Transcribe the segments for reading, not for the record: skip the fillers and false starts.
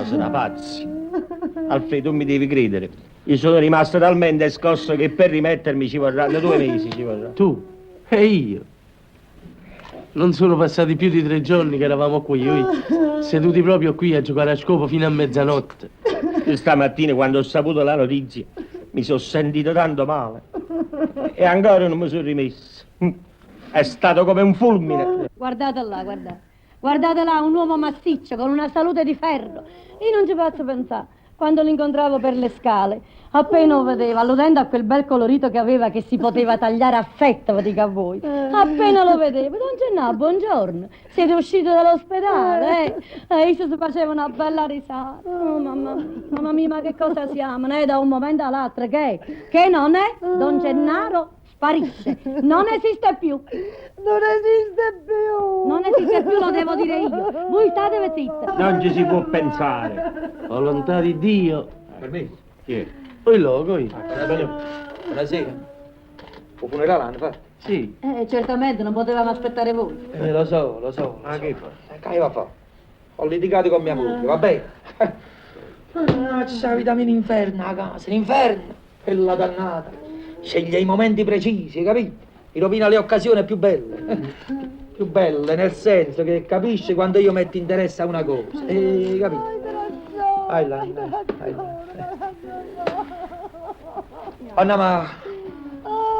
Cosa da pazzi. Alfredo, tu mi devi credere. Io sono rimasto talmente scosso che per rimettermi ci vorranno 2 mesi. Ci vorranno. Tu e io. Non sono passati più di 3 giorni che eravamo qui, io, seduti proprio qui a giocare a scopo fino a mezzanotte. Io stamattina, quando ho saputo la notizia, mi sono sentito tanto male. E ancora non mi sono rimesso. È stato come un fulmine. Guardate là, guardate. Guardate là, un uomo massiccio con una salute di ferro. Io non ci posso pensare. Quando l'incontravo per le scale, appena lo vedevo, alludendo a quel bel colorito che aveva che si poteva tagliare a fetta, vi dico a voi. Appena lo vedevo, don Gennà, buongiorno. Siete uscito dall'ospedale, eh? E io si faceva una bella risata. Oh, mamma mia, mamma mia, ma che cosa siamo? Eh, da un momento all'altro, che? Che non è? Don Gennaro sparisce. Non esiste più. Non esiste più. Non esiste più, lo devo dire io. Voi statevi zitti. Non ci si può pensare. Volontà di Dio. Permesso? Chi è? Poi logo io. Buonasera. 'O funerale l'hanno fatto? Sì. Certamente, non potevamo aspettare voi. Lo so, lo so. Ma che fa? Che va a fare? Ho litigato con mia moglie, va bene? Ah, c'è la vita mia in inferno a casa, l'inferno. Quella dannata. Sceglie i momenti precisi, capito? Mi rovina le occasioni più belle. Più belle, nel senso che capisce quando io metto interesse a una cosa. Capito? Vai là, vai là. Anna, ma,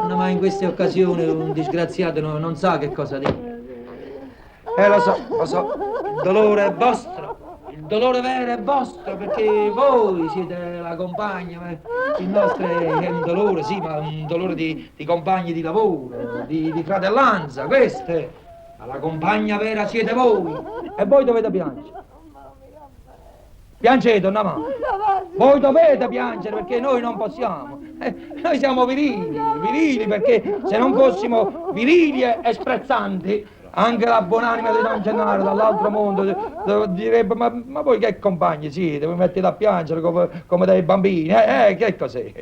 Anna, ma in queste occasioni un disgraziato non sa che cosa dire. Lo so, lo so, il dolore è vostro, il dolore vero è vostro, perché voi siete la compagna, ma il nostro è un dolore, sì, ma un dolore di compagni di lavoro, di fratellanza, questo è. Ma la compagna vera siete voi, e voi dovete piangere. Piangete, donna Mamma. Voi dovete piangere perché noi non possiamo. Noi siamo virili, virili perché se non fossimo virili e sprezzanti, anche la buonanima di Don Gennaro dall'altro mondo direbbe: ma voi che compagni siete? Vi mettete a piangere come dei bambini? Che cos'è?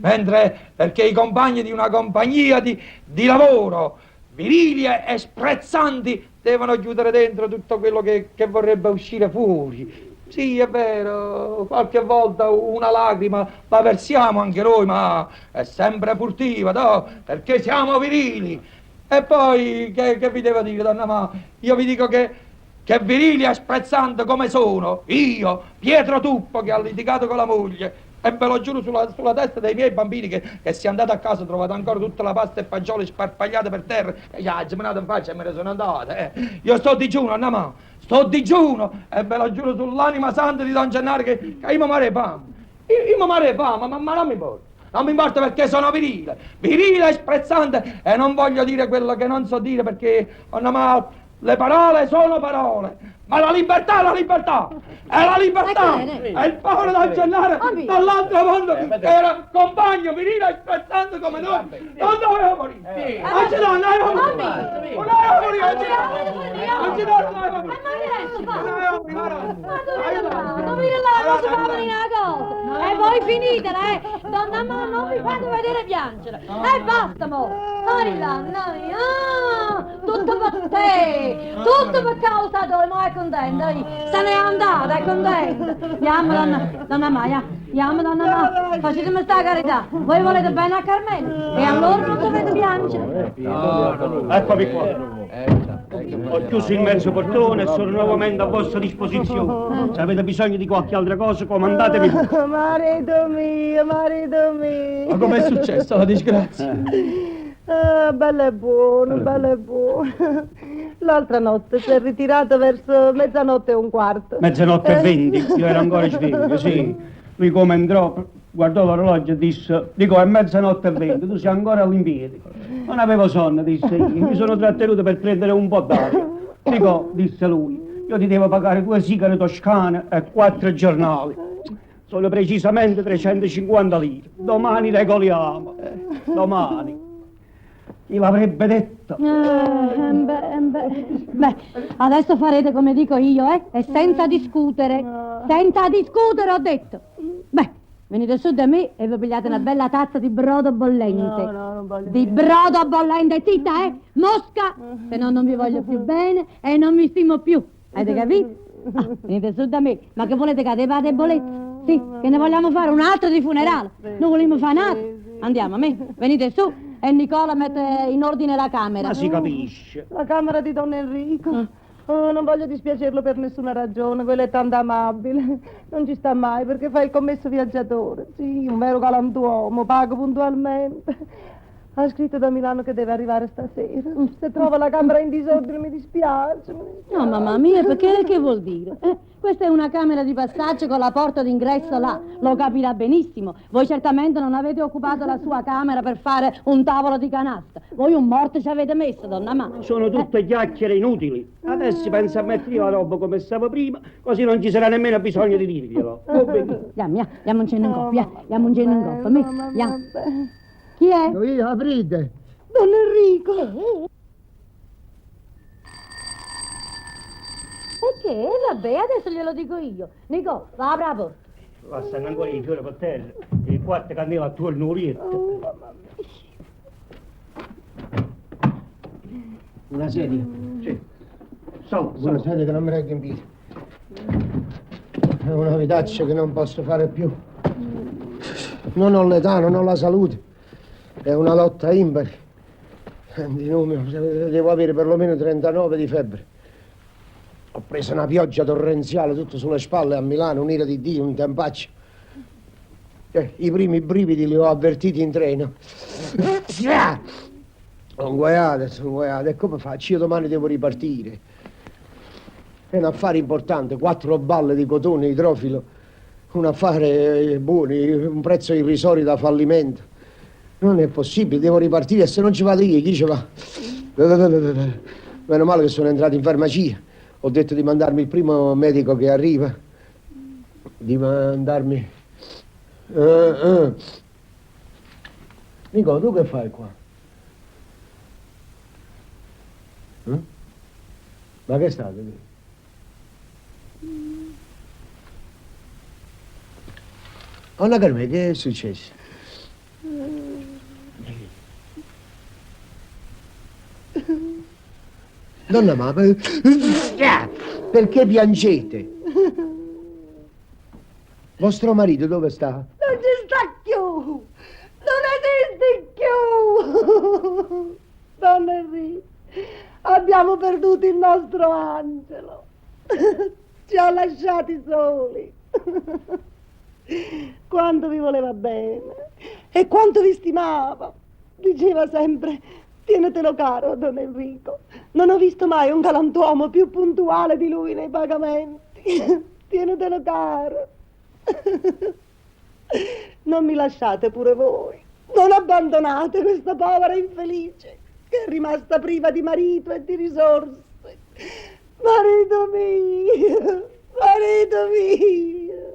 Mentre perché i compagni di una compagnia di lavoro, virili e sprezzanti, devono chiudere dentro tutto quello che vorrebbe uscire fuori. Sì, è vero, qualche volta una lacrima la versiamo anche noi, ma è sempre furtiva, no? Perché siamo virili. E poi, che vi devo dire, donna Ma? Io vi dico che virili e sprezzante come sono, io, Pietro Tuppo, che ha litigato con la moglie, e ve lo giuro sulla testa dei miei bambini che si è andato a casa, ho trovato ancora tutta la pasta e fagioli sparpagliate per terra, e gli ha geminato in faccia e me ne sono andato. Io sto digiuno, Anna Ma, sto digiuno, e ve lo giuro sull'anima santa di Don Gennaro che io mi mare fame. Io mi mare fame, ma non mi importa. Non mi importa perché sono virile, virile e sprezzante, e non voglio dire quello che non so dire perché, Anna Ma, le parole sono parole, ma la libertà è la libertà, è la libertà! È il povero Don Gennaro dall'altro mondo che era compagno virile e sprezzante come noi, non doveva morire! Non ci non doveva morire! Non doveva morire! Non ci non doveva morire! Ma dove là? Dove là? Non si fa venire una cosa! E voi finitela, eh! Donna Ma, non mi fate vedere piangere! E basta, mo! Oi là, noi! Ah! Tutto per te! Tutto per causa tua, mo è contenta, se n'è andata, è contenta. Andiamo, donna, donna Maia, andiamo, donna Maia, facetemi sta carità. Voi volete bene a Carmelo e allora non dovete piangere. Eccomi qua. Ho chiuso il mezzo portone e sono nuovamente a vostra disposizione. Se avete bisogno di qualche altra cosa, comandatemi pure. Marito mio, marito mio. Ma com'è successa la disgrazia? Ah, bello e buono, bello e buono. L'altra notte si è ritirato verso mezzanotte e un quarto. Mezzanotte e 20, io ero ancora sveglio, sì. Lui come entrò, guardò l'orologio e disse, dico è mezzanotte e 20, tu sei ancora all'impiedi. Non avevo sonno, disse io, mi sono trattenuto per prendere un po' d'aria. Dico, disse lui, io ti devo pagare 2 sigare toscane e 4 giornali. Sono precisamente 350 lire. Domani regoliamo. Domani. Chi l'avrebbe detto? Beh, adesso farete come dico io, eh? E senza discutere. Senza discutere, ho detto. Beh, venite su da me e vi pigliate una bella tazza di brodo bollente. No, no, non voglio Di brodo bollente, zitta, eh? Mosca! Se no non vi voglio più bene e non vi stimo più. Avete capito? Ah, venite su da me. Ma che volete che la debolezza? Sì, che ne vogliamo fare un altro di funerale. Non vogliamo fare un altro. Andiamo, a me. Venite su e Nicola mette in ordine la camera. Ma si capisce. La camera di Don Enrico. Oh, non voglio dispiacerlo per nessuna ragione, quello è tanto amabile. Non ci sta mai perché fa il commesso viaggiatore. Sì, un vero galantuomo, pago puntualmente. Ha scritto da Milano che deve arrivare stasera. Se trova la camera in disordine mi dispiace, mi dispiace. No, mamma mia, perché che vuol dire? Questa è una camera di passaggio con la porta d'ingresso là, lo capirà benissimo. Voi certamente non avete occupato la sua camera per fare un tavolo di canasta. Voi un morto ci avete messo, donna Ma. Sono tutte chiacchiere inutili. Adesso pensa a mettere la roba come stava prima, così non ci sarà nemmeno bisogno di dirglielo. Andiamo, andiamo un cenno in coppia, andiamo un cenno in coppia. Andiamo. Chi è? Io, aprite. Don Enrico. E che? Vabbè, adesso glielo dico io. Nico, va apri la porta. Là stanno ancora i fiori per terra, e 4 candele attorno al letto. Oh, mamma mia. Una sedia. Sì. Salve, Una sedia che non mi reggo in piedi. È una vitaccia che non posso fare più. Non ho l'età, non ho la salute. È una lotta impari. Di numero, devo avere perlomeno 39 di febbre. Ho preso una pioggia torrenziale tutto sulle spalle a Milano, un'ira di Dio, un tempaccio. I primi brividi li ho avvertiti in treno. Sono guaiato, sono guaiato. E come faccio? Io domani devo ripartire. È un affare importante, 4 balle di cotone idrofilo. Un affare buono, un prezzo irrisorio da fallimento. Non è possibile, devo ripartire e se non ci vado io, chi ci va? Meno male che sono entrato in farmacia. Ho detto di mandarmi il primo medico che arriva. Di mandarmi... Nico, tu che fai qua? Eh? Ma che state? Donna Carmè, che è successo? Donna ma perché piangete? Vostro marito dove sta? Non ci sta più! Non esiste più! Donna Enrico, abbiamo perduto il nostro angelo. Ci ha lasciati soli. Quanto vi voleva bene e quanto vi stimava. Diceva sempre: tienetelo caro, don Enrico. Non ho visto mai un galantuomo più puntuale di lui nei pagamenti. Tienetelo caro. Non mi lasciate pure voi. Non abbandonate questa povera infelice che è rimasta priva di marito e di risorse. Marito mio, marito mio.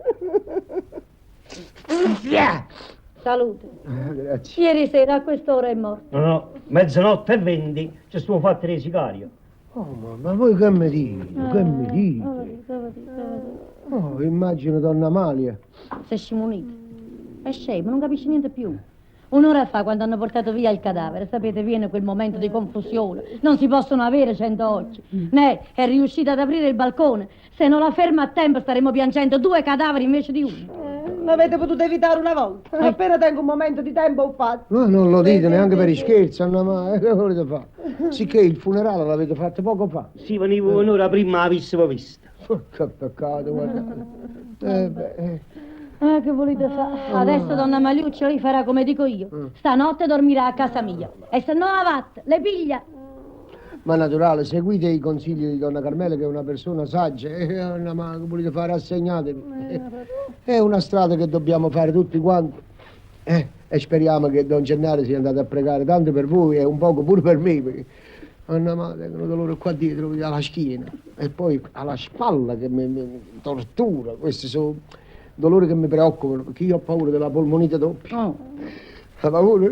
Salute. Grazie. Ieri sera a quest'ora è morto. No, no, 00:20 ci sto fatto il sicario. Oh, ma voi che mi dite? Che mi dite? Oh, immagino donna Amalia. Si è scimunita. È scema, non capisce niente più. Un'ora fa, quando hanno portato via il cadavere, sapete, viene quel momento di confusione. Non si possono avere 100 occhi. Né è riuscita ad aprire il balcone. Se non la ferma a tempo staremo piangendo due cadaveri invece di uno. L'avete potuto evitare una volta. Appena tengo un momento di tempo ho fatto. No, non lo dite neanche per scherzo, Anna ma che volete fare? Sicché il funerale l'avete fatto poco fa. Sì, venivo un'ora prima, l'avissimo vista. Che peccato, guardate. Beh, eh. Ah, che volete fare? Adesso donna Maliuccia lei farà come dico io. Stanotte dormirà a casa mia. E se no avatte, le piglia. Ma naturale, seguite i consigli di donna Carmela, che è una persona saggia. Anna, ma che volete fare? Rassegnatevi. È una strada che dobbiamo fare tutti quanti. E speriamo che don Gennaro sia andato a pregare tanto per voi e un poco pure per me. Perché, Anna, ma tengo un dolore qua dietro, alla schiena, e poi alla spalla che mi tortura. Questi sono dolori che mi preoccupano, perché io ho paura della polmonite doppia. Oh. La paura?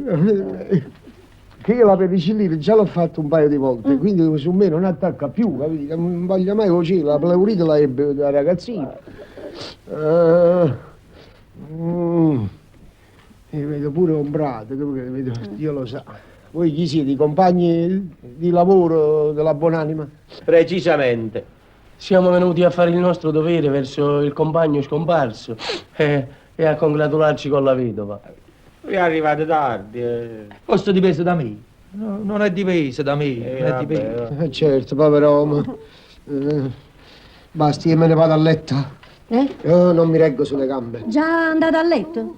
Che io la penicillina già l'ho fatto un paio di volte, quindi su me non attacca più, capito? Non voglio mai così, la pleurite la ebbe da ragazzino. Mi vedo pure ombrato, vedo, Dio lo sa. Voi chi siete, i compagni di lavoro della buonanima? Precisamente. Siamo venuti a fare il nostro dovere verso il compagno scomparso e a congratularci con la vedova. Voi arrivate tardi. Questo dipende da me. No, non è dipeso da me, non è vabbè, dipeso. Certo, povero uomo. Basti, io me ne vado a letto. Eh? Io non mi reggo sulle gambe. Già andate a letto?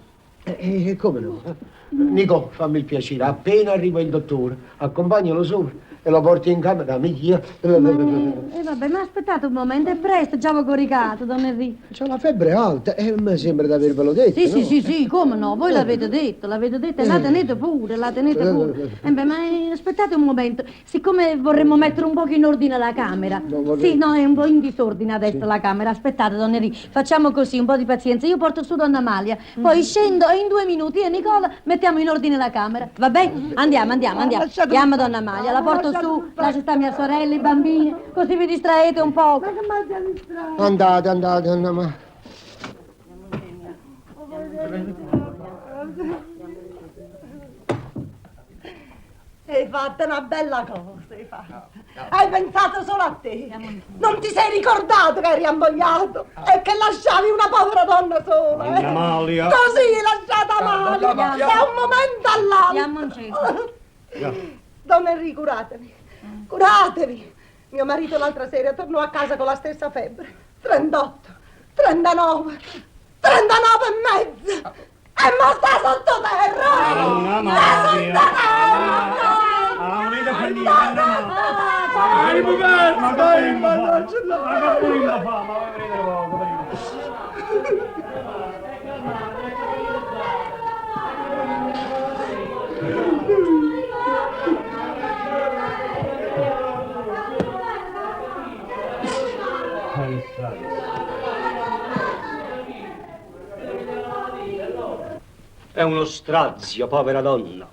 Come no? Nico, fammi il piacere, appena arriva il dottore, accompagnalo sopra e lo porti in camera mia. Vabbè, ma aspettate un momento, è presto, già avevo coricato, don Enrico. C'ho la febbre alta e mi sembra di avervelo detto. Sì, no? sì, sì, sì, come no? Voi l'avete detto, e la tenete pure, la tenete pure. Beh, ma aspettate un momento, siccome vorremmo mettere un po' in ordine la camera. No, vorrei... Sì, no, è un po' in disordine adesso la camera. Aspettate, don Enrico, facciamo così, un po' di pazienza. Io porto su donna Amalia, poi scendo e in 2 minuti io e Nicola mettiamo in ordine la camera. Va bene? Andiamo, andiamo, andiamo. Chiama donna Amalia, la porto su, là ci sta mia sorella, i bambini, così vi distraete un poco. Ma che mangia distrae? Andate, andate, Anna Ma. Hai fatto una bella cosa, hai fatto. Hai pensato solo a te. Non ti sei ricordato che eri ammogliato e che lasciavi una povera donna sola. Anna Amalia. Così hai lasciata Amalia, da un momento all'altro. Don Enrico, curatevi, curatevi. Mio marito l'altra sera tornò a casa con la stessa febbre. 38, 39, 39 e mezzo. E ma sta sottoterra! Sta sottoterra! È uno strazio, povera donna.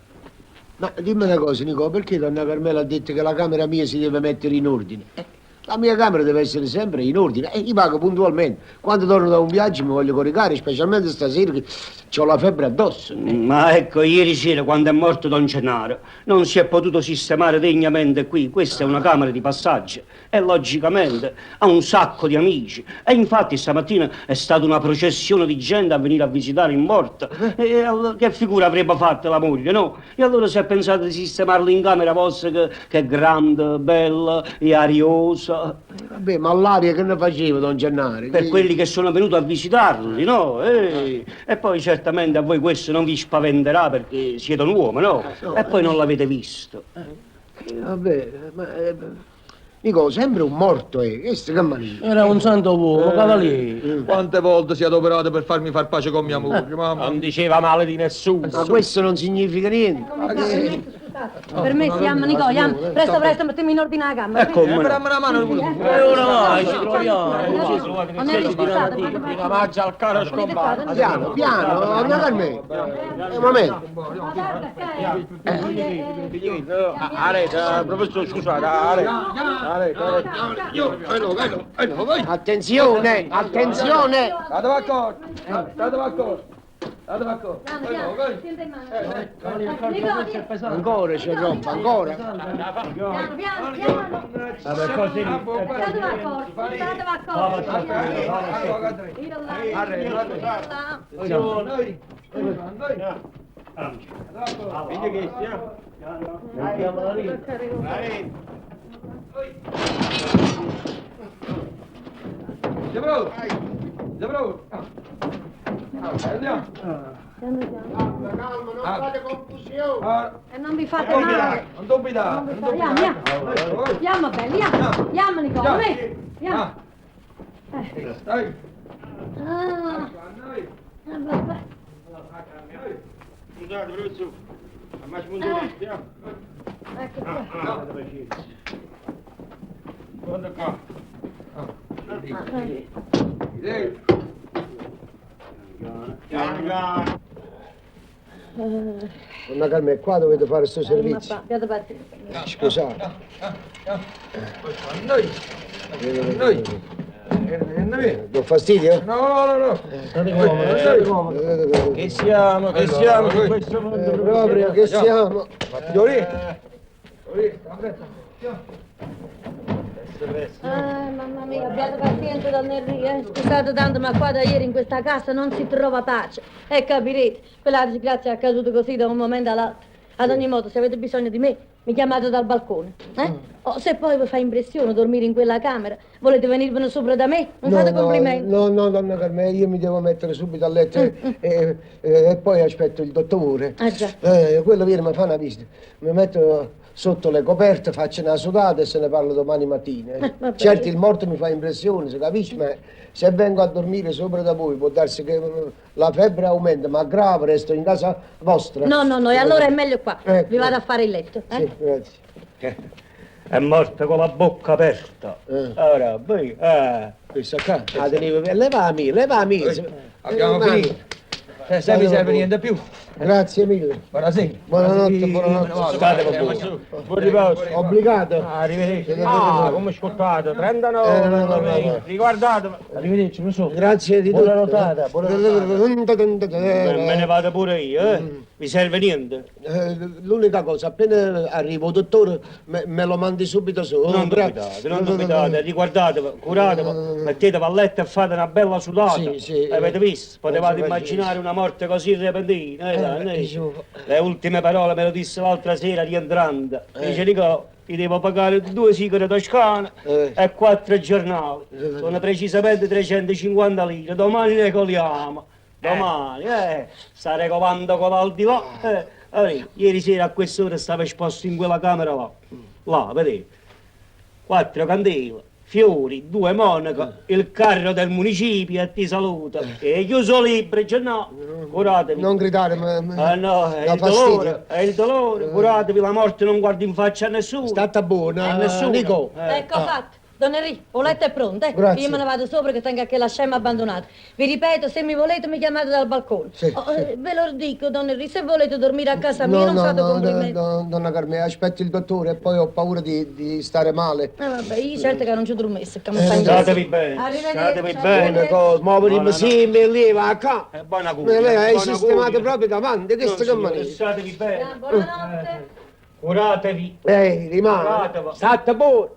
Ma dimmi una cosa, Nico, perché donna Carmela ha detto che la camera mia si deve mettere in ordine? La mia camera deve essere sempre in ordine e io pago puntualmente. Quando torno da un viaggio mi voglio coricare, specialmente stasera che c'ho la febbre addosso. Ma ecco, ieri sera quando è morto don Gennaro non si è potuto sistemare degnamente qui. Questa è una camera di passaggio e logicamente ha un sacco di amici. E infatti stamattina è stata una processione di gente a venire a visitare il morto. E allora, che figura avrebbe fatto la moglie, no? E allora si è pensato di sistemarlo in camera vostra che è grande, bella e ariosa. Vabbè, ma l'aria che ne faceva don Gennaro? Per quelli che sono venuti a visitarli, no? E poi certamente a voi questo non vi spaventerà perché siete un uomo, no? E poi non l'avete visto. Vabbè, ma... Nico, sempre un morto, questo che maniera. Era un santo uomo, cavaliere. Quante volte si è adoperato per farmi far pace con mia moglie, mamma. Non diceva male di nessuno. Ma questo non significa niente. Per me siamo, Nicola, andiamo. Presto, presto, mettiamo in ordine la camera. E come no? Dammi una mano, E oramai ci troviamo. Non è scusate, La mangia al caro scomparso. Piano, piano, andiamo a me. Un momento. Arrête, professore, scusate, arrête. Attenzione, attenzione. State d'accordo, state d'accordo. Piano, piano, siente in mano. Nicola, vieni. Ancora c'è roba, ancora. Piano, piano, piano. Vabbè, così. Statevi accorti, statevi accorti. Io là, io là. Sei pronto? Sei pronto? Andiamo. Piano, piano. Calma, calma, non fate confusione. E non vi fate male. Non dubitare, non Andiamo, dubitare. andiamo. Andiamo belli, andiamo. Andiamo Nicola, vedi? Andiamo. Dai. Ah, vabbè. Scusate, professore, ma spunto Ecco qua. Guarda qua. Donna Carmen, qua dovete fare questo servizio. Abbiate pazienza. Scusate. Noi. Noi. Do fastidio? No, no, no. State comodo, state comodo. Che siamo, che siamo in questo mondo? Proprio che siamo. Ah, mamma mia, abbiate pazienza, donna Enrica, eh. Scusate tanto, ma qua da ieri in questa casa non si trova pace. E capirete, quella disgrazia è accaduta così da un momento all'altro. Ad ogni modo, se avete bisogno di me, mi chiamate dal balcone. Eh? O se poi vi fa impressione dormire in quella camera, volete venirvene sopra da me? Non fate complimenti. No, no, donna Carmen, io mi devo mettere subito a letto e poi aspetto il dottore. Ah, già. Quello viene, mi fa una visita. Mi metto sotto le coperte, faccio una sudata e se ne parlo domani mattina. Va bene. Certo, il morto mi fa impressione, si capisce, ma se vengo a dormire sopra da voi può darsi che la febbre aumenta, ma grave, resto in casa vostra. No, no, no, e allora è meglio qua. Ecco. Vi vado a fare il letto. Eh? Sì, grazie. È morta con la bocca aperta. Ora, poi, Questa qua, la tenevo per... Levami, levami. Abbiamo finito. Se mi serve niente più. Grazie mille. Buonasera. Buonanotte, buonanotte. State con voi. Buon riposo. Obbligato. Arrivederci. Ah, come scortato, 39. No, no, no, no. Riguardate. Arrivederci, professore. Grazie di Buona tutto. nottata, buona nottata. Me ne vado pure io, eh? Mi serve niente. L'unica cosa, appena arrivo, dottore, me lo mandi subito su. Non dubitate, non dubitate, riguardatevi, curatevi, mettetevi a letto e fate una bella sudata. Sì, sì. Avete visto? Potevate Non si immaginare una morte così repentina. Dicevo- Le ultime parole me lo disse l'altra sera rientrando. Dice, Nico, ti devo pagare 2 sigare toscane e 4 giornali. Sono precisamente 350 lire. Domani regoliamo. Domani, sta regolando con l'aldilà. Allora, ieri sera a quest'ora stava esposto in quella camera là. Là, vedete. 4 candele, fiori, 2 monache, il carro del municipio e ti saluta. E chiuso libro, dice no, curatevi. Non gridare, ma... Ah no, è dà il fastidio. dolore, è il dolore, curatevi, la morte non guarda in faccia a nessuno. Stata buona, A nessuno. Nico. Ecco fatto. Don Enrico, il letto è pronto, eh? Grazie. Io me ne vado sopra che tengo anche la scema abbandonata. Vi ripeto, se mi volete mi chiamate dal balcone. Sì, Oh, sì. ve lo dico, Don Enrico, se volete dormire a casa mia No, non no, fate no, complimenti. no, donna Carmen, aspetto il dottore e poi ho paura di stare male. Vabbè, io certo che non ci dormisse, che mi fa Statevi bene, Arrivederci, statevi arrivederci. bene. Buona cosa, muovermi sì, mi leva qua. Buona cura. Me lei hai buona sistemato cura. proprio davanti, che No, sta che signore, maniera. Statevi bene. Buonanotte. Curatevi. Ehi, rimane. Curatevi. State buono.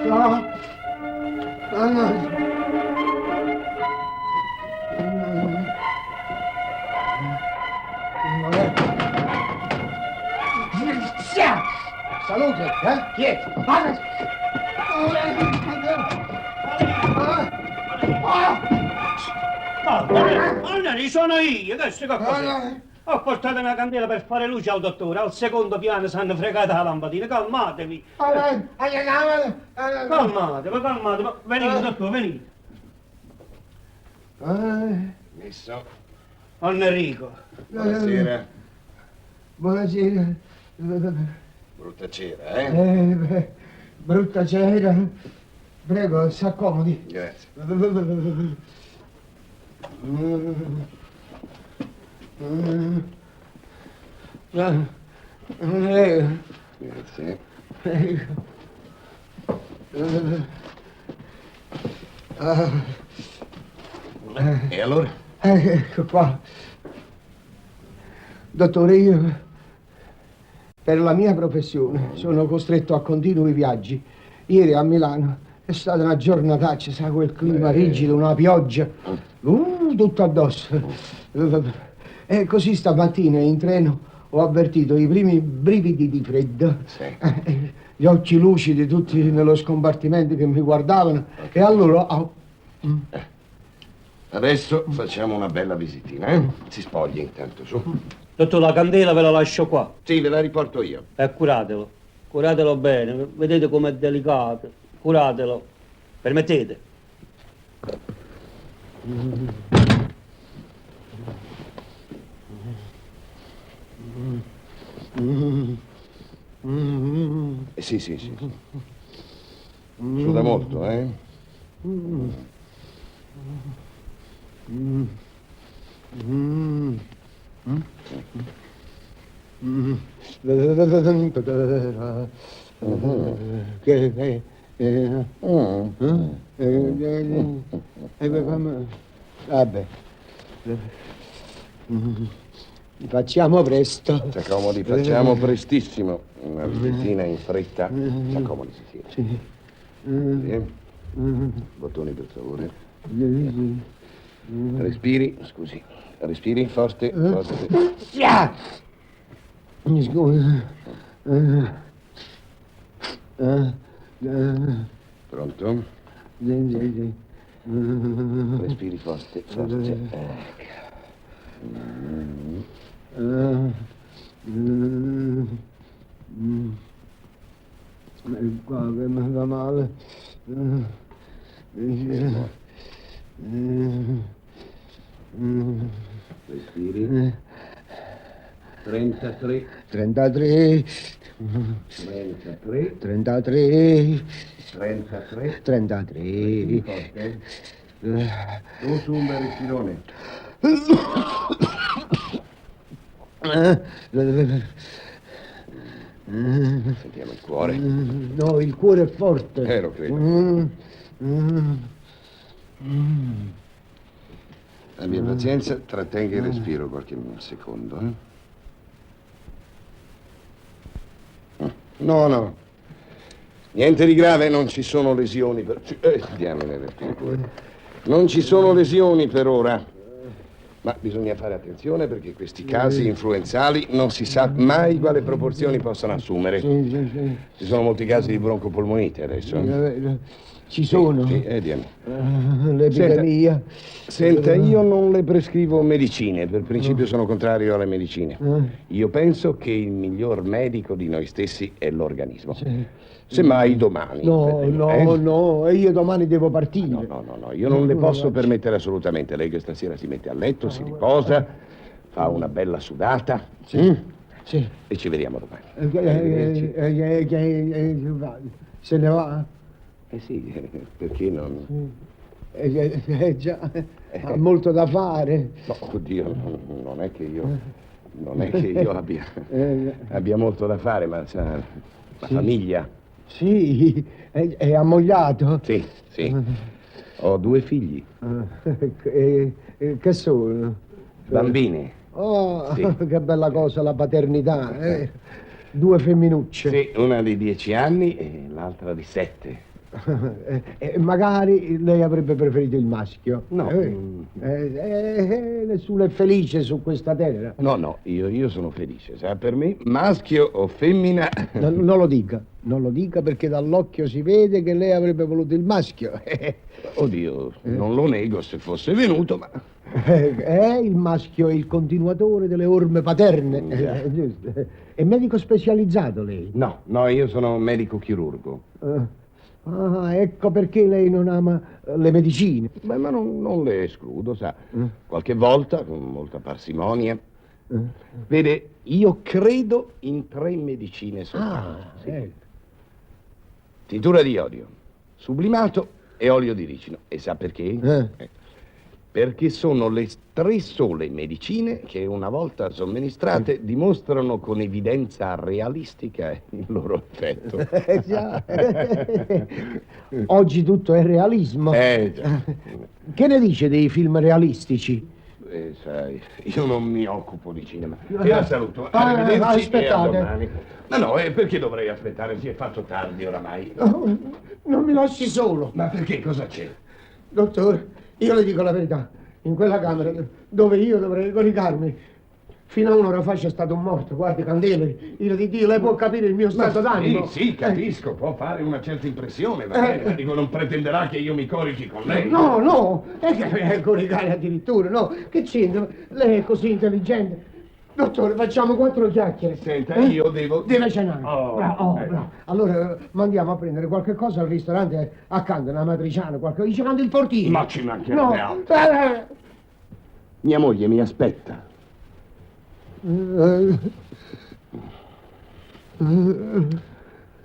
No. No, no. Salute, eh? Chi è? Allora, sono io, adesso che cos'è? Ho portato una candela per fare luce al dottore, al secondo piano si hanno fregato la lampadina, calmatevi. Calmatevi, calmatevi. Venite, dottore, venite. Messo. Don Enrico. Buonasera. Buonasera. Brutta cera, eh? Beh, brutta cera. Prego, si accomodi. Grazie. Grazie. E allora? Ecco qua. Dottore, io per la mia professione sono costretto a continui viaggi. Ieri a Milano è stata una giornataccia, sa, quel clima rigido, una pioggia, tutto addosso. E così stamattina in treno ho avvertito i primi brividi di freddo. Sì. Gli occhi lucidi tutti nello scompartimento che mi guardavano. E allora... oh, Adesso facciamo una bella visitina, eh? Si spoglia intanto, su. Dottore, la candela ve la lascio qua. Sì, ve la riporto io. E curatelo. Curatelo bene, vedete com'è delicato. Curatelo. Permettete. Sì, sì, sì. Suda molto, eh? Che, Vabbè. Facciamo presto. Si accomodi, facciamo prestissimo. Una visitina in fretta. Si accomodi, si siede. Sì. Sì. Bottoni, per favore. Respiri, scusi. Respiri forte, forte. Mi scusi. Pronto? Sì, sì, sì. Respiri forte, forte. Ecco. Qua che mi fa male. Respiri. 33. 33. 33. 33. 33. 33. Forte. Tu su un bel respirone. Sentiamo il cuore. No, il cuore è forte. Lo credo. Abbia pazienza, trattenga il respiro qualche secondo. Eh? No, no. Niente di grave, non ci sono lesioni per... Diamine, respiri pure. Non ci sono lesioni per ora. Ma bisogna fare attenzione perché questi casi influenzali non si sa mai quale proporzioni possano assumere. Sì, sì, sì. Ci sono molti casi di broncopolmonite adesso. Ci sono. Sì, diamine. L'epidemia. Senta, io non le prescrivo medicine, per principio sono contrario alle medicine. Io penso che il miglior medico di noi stessi è l'organismo. Semmai domani. No, no, no, e io domani devo partire. No, no, no, no, io non le posso permettere assolutamente. Lei questa sera si mette a letto, si riposa, fa una bella sudata. Sì. Sì. E ci vediamo domani. Arrivederci. Se ne va? Eh sì, perché non... Già, ha molto da fare. No, oddio, non è che io... Non è che io abbia, abbia molto da fare, ma sa, la sì. Famiglia. Sì, è ammogliato. Sì, sì. Ho due figli. E, e che sono? Bambini. Oh, Sì. che bella cosa la paternità, eh? Due femminucce. Sì, una di 10 anni e l'altra di 7. E magari lei avrebbe preferito il maschio. No. Nessuno è felice su questa terra. No, no, io sono felice, sa, per me, maschio o femmina... No, non lo dica, non lo dica perché dall'occhio si vede che lei avrebbe voluto il maschio. Oddio, non lo nego se fosse venuto, ma... Il maschio è il continuatore delle orme paterne. Giusto. È medico specializzato lei? No, no, io sono medico chirurgo. Ah, ecco perché lei non ama le medicine. Beh, ma non le escludo, sa. Qualche volta, con molta parsimonia. Vede, io credo in tre medicine soltanto. Ah, Sì. ecco. Tintura di iodio, sublimato e olio di ricino. E sa perché? Perché sono le tre sole medicine che una volta somministrate dimostrano con evidenza realistica il loro effetto. Già. Oggi tutto è realismo. Già. Che ne dice dei film realistici? Sai, io non mi occupo di cinema. E la saluto. Ah, Arrivederci e a aspettate. domani. Ma no, perché dovrei aspettare? Si è fatto tardi oramai. Oh, non mi lasci solo. Ma perché? Cosa c'è? Dottore, io le dico la verità. In quella camera dove io dovrei coricarmi, fino a un'ora fa c'è stato un morto. Guardi, candele, io di Dio, lei può capire il mio stato Ma d'animo. Sì, sì, capisco, può fare una certa impressione, va bene, ma dico, non pretenderà che io mi corichi con lei. No, no, è che è coricare addirittura, no? Che c'entra? Lei è così intelligente. Dottore, facciamo quattro chiacchiere. Senta, Eh? io devo... Deve cenare. Oh, bravo, oh, ecco. bravo. Allora mandiamo a prendere qualche cosa al ristorante accanto, una matriciana, qualche... Ci manda il portiere. Ma ci mancherebbe No. altro. Mia moglie mi aspetta.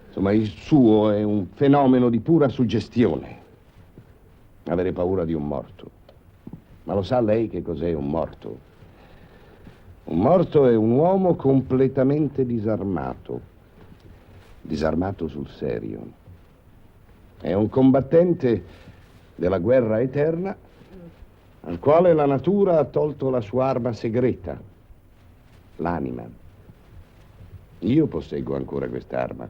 Insomma, il suo è un fenomeno di pura suggestione. Avere paura di un morto. Ma lo sa lei che cos'è un morto? Un morto è un uomo completamente disarmato. Disarmato sul serio. È un combattente della guerra eterna al quale la natura ha tolto la sua arma segreta, l'anima. Io posseggo ancora quest'arma,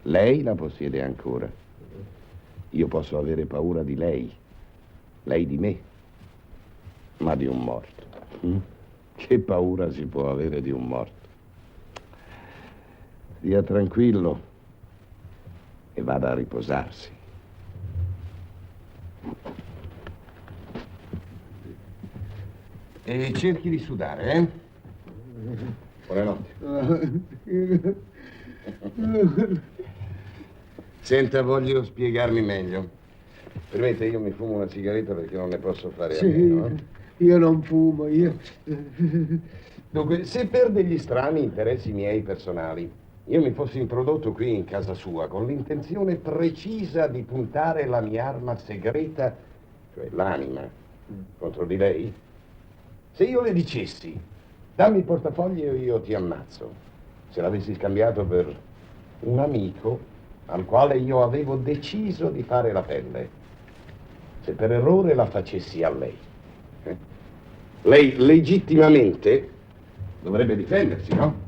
lei la possiede ancora. Io posso avere paura di lei, lei di me, ma di un morto. Che paura si può avere di un morto? Stia tranquillo e vada a riposarsi. E cerchi di sudare, eh? Buonanotte. Senta, voglio spiegarmi meglio. Permette, io mi fumo una sigaretta perché non ne posso fare a Sì, meno. eh? io non fumo, io... Dunque, se per degli strani interessi miei personali io mi fossi introdotto qui in casa sua con l'intenzione precisa di puntare la mia arma segreta, cioè l'anima, contro di lei, se io le dicessi dammi il portafoglio e io ti ammazzo, se l'avessi scambiato per un amico al quale io avevo deciso di fare la pelle, se per errore la facessi a lei, lei legittimamente dovrebbe difendersi, no?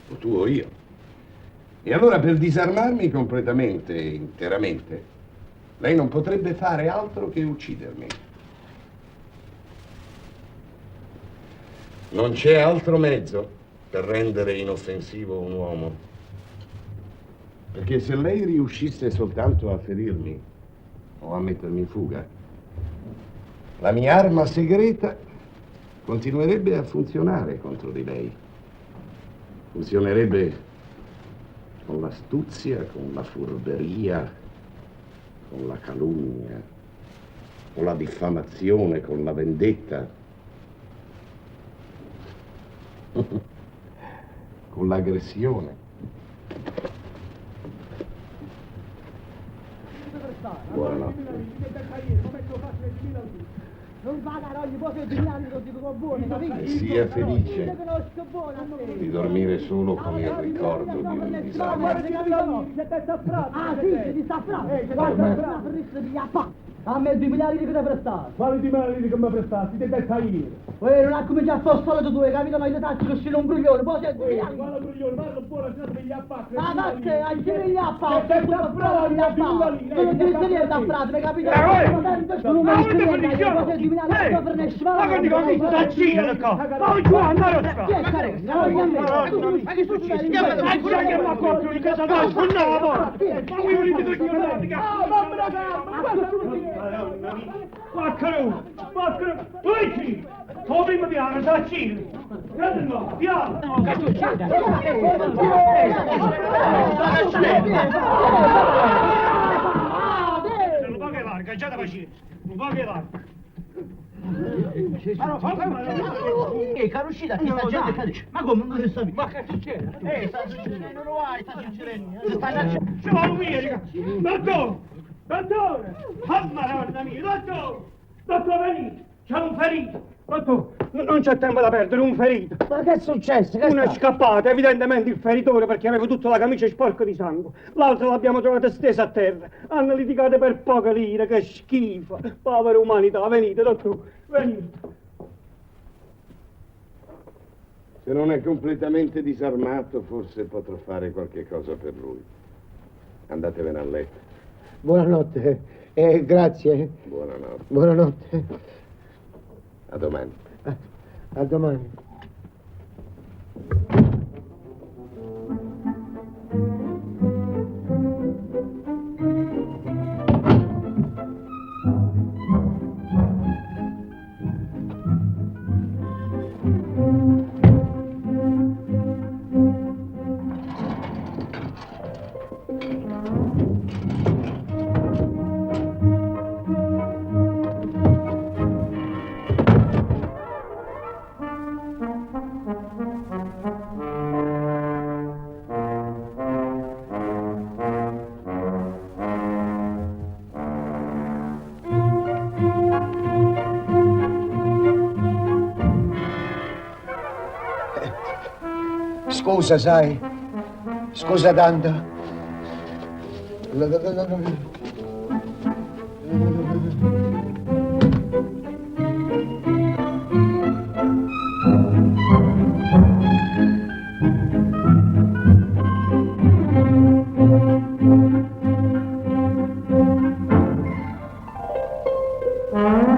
O tu o io. E allora per disarmarmi completamente, interamente, lei non potrebbe fare altro che uccidermi. Non c'è altro mezzo per rendere inoffensivo un uomo. Perché se lei riuscisse soltanto a ferirmi o a mettermi in fuga, la mia arma segreta continuerebbe a funzionare contro di lei. Funzionerebbe con l'astuzia, con la furberia, con la calunnia, con la diffamazione, con la vendetta, con l'aggressione. Buonanotte. Non pagare ogni cosa di anni lo dico buono, capito? E sia felice Io conosco buono a te. di dormire solo con il ricordo di un disarmo. Ah, sì, ti sta fra. Guarda, Ormai- fra, di appa. A me 2000 lire che ti hai prestato. Quali 2000 lire che mi prestasti? Ti detta io. Uè, non ha cominciato a fare solito tu, hai capito? Ma io taccio che sono un bruglione, poi sei 2000 lire. Quale bruglione? Parla buona, se no te gli appacco. Ma perché? A chi gli ha fatto? Che te bravo, gli ha Tu non ti dici niente a frate, hai capito? Eh, uè! Tu non mi dici niente, poi sei 2000 lire, poi finisci, Ma che dico, mi sta girando qua? Ma giù, andare qua! Chi è Carezza? Ma che succede? Ma che mi accorgo di casa tua, sfondava la porta! Ma voi volete che io pratica? Quattro, quattro, due, tu prima piano, sta gira! Prendilo, piano! Che succede? Un po' che larga, già da pazienza, un po' che larga. Ehi, caro uscita, qui sta gente che dice, ma come non si sta Ma che succede? Ehi, sta succedendo, guai, sta succedendo. Ci va via, dica. Dottore! Dottore! Ah, madonna mia, dottore! Dottore, venite! C'è un ferito! Dottore, non c'è tempo da perdere, un ferito! Ma che è successo? Che Una sta? scappata, evidentemente il feritore perché aveva tutta la camicia sporca di sangue. L'altra l'abbiamo trovata stesa a terra. Hanno litigato per poche lire, che schifo! Povera umanità, venite, dottore, venite! Se non è completamente disarmato, forse potrò fare qualche cosa per lui. Andatevene a letto. Buonanotte. Grazie. Buonanotte. Buonanotte. A domani. A domani. Scusa, sai. Scusa tanto. Thank